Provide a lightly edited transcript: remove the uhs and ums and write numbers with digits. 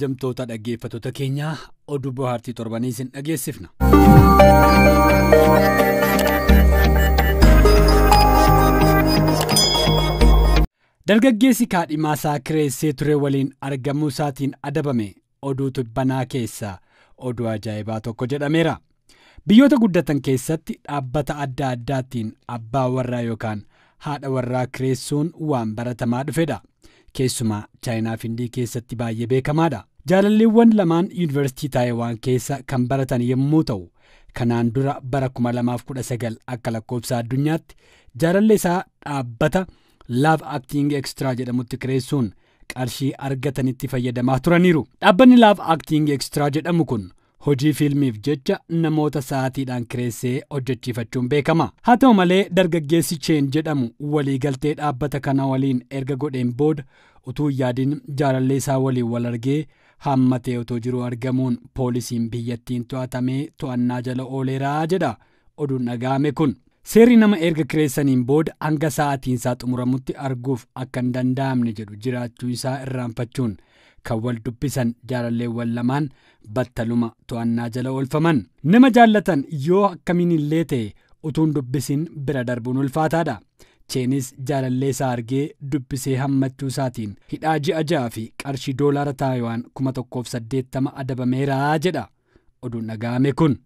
Kabajamtoota dhaggeeffattoota keenyaa, oduu bohaartii torbanii isin dhageessifna. Dargaggeessi kaadhimaa isaa kireessee ture waliin argamuu isaatiin adabame oduu tibbanaa keessaa oduu ajaa'ibaa tokko jedhameera. Biyyoota guddatan keessatti dhaabbata adda addaatiin abbaa warraa yookaan haadha warraa kireessuun waan baratamaa dhufedha. Keessumaa Chaayinaa fi Hindii keessatti baay'ee beekamaadha. Jaalalleewwan lamaan Yuunivarsiitii Taayiwaan keessa kan baratan yommuu ta'u, kanaan dura bara 2019 akka lakkoofsa addunyaatti jaalallee isaa dhaabbata Love Acting Extra jedhamutti kireessuun qarshii argatanitti fayyadamaa turaniiru. Dhaabbanni Love Acting Extra jedhamu kun hojii fiilmiif jecha namoota sa'aatiidhaan kireessee hojjechiifachuun beekama. Haa ta'u malee, dargaggeessi Cheen jedhamu waliigaltee dhaabbata kana waliin erga godheen booda utuu hin yaadin jaalallee isaa waliin wal argee hammatee otoo jiruu argamuun poolisiin biyyattiin to'atamee to'annaa jala ooleeraa jedha oduun dhaga'ame kun. Seerri nama erga kireessaniin booda hanga sa'aatiin isaa xumuramutti arguuf akka hin danda'amne jedhu jiraachuu isaa irraanfachuun kan wal dubbisan jaalalleewwan lamaan battaluma to'annaa jala oolfaman. Nama jaallatan yoo akkamiin illee ta'e utuun dubbisin bira darbuun ulfaataadha. Cheenis jaalallee isaa argee dubbisee hammachuu isaatiin hidhaa ji'a 6 fi qarshii doolaara Taayiwaan 1080 adabameera jedha oduun dhaga'ame kun.